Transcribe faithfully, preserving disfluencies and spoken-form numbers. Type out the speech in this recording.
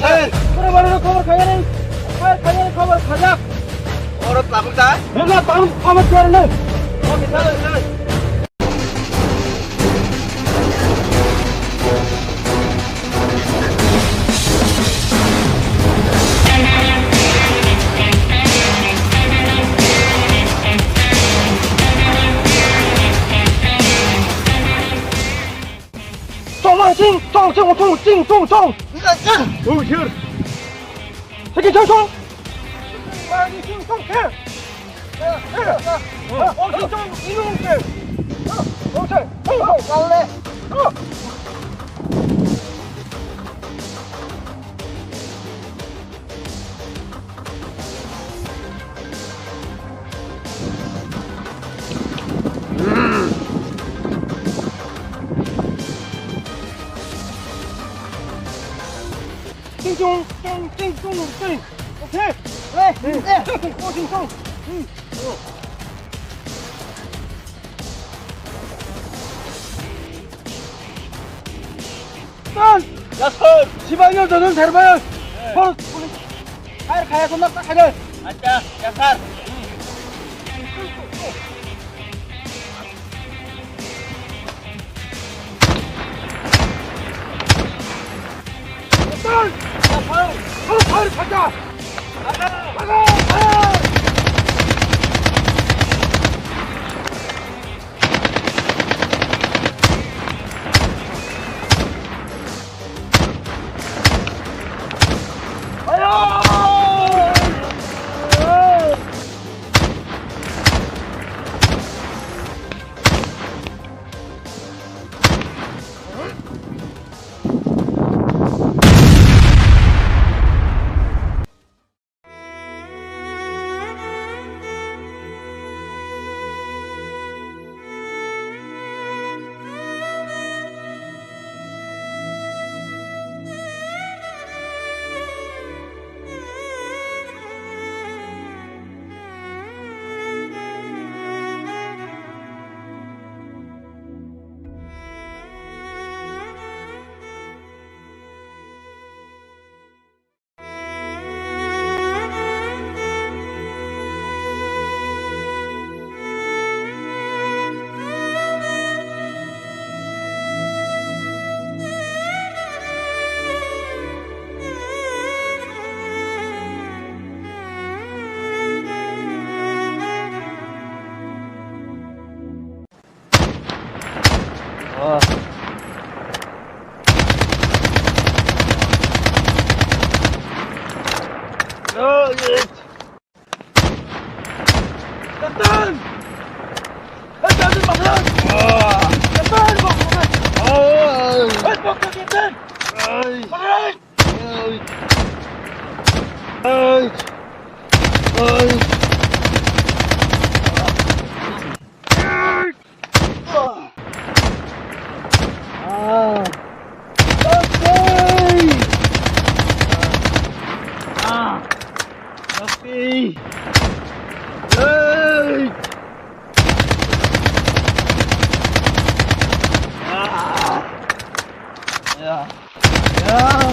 Hey! Pura baru khobor khaya ni. Khaya, khaya ni khobor khajak. Oro tabuk da? Hela tabuk khobor khaya ni. Oke, chalo, chalo. Chong lang ching, chong ching, chong ching, chong chong. Oh, here. Sigi chong chong. Sigi chong chong. Here. Here. Oh, chong chong. Ini mungkin. Oh, chong. Oh, oh. Kale. Oh. Ting tung, ting, ting tung, ting. Okay. Hey, hey. Ting tung, ting tung. Hmm. Oh. Tol! Yes, sir. Sibai no dodon tharbai. Hey. Bol, bol. Khair khaya sonna ta khair. Acha, yes, sir. Tol! Yes, sir. Bol, khair khaya. Acha. Acha, acha. Captain! Captain, bakla! Captain, bakla! Hey, bakla, Captain! Bakla! Ah. Okay. Ah. Okay. Hey. Ah. Yeah. Yeah.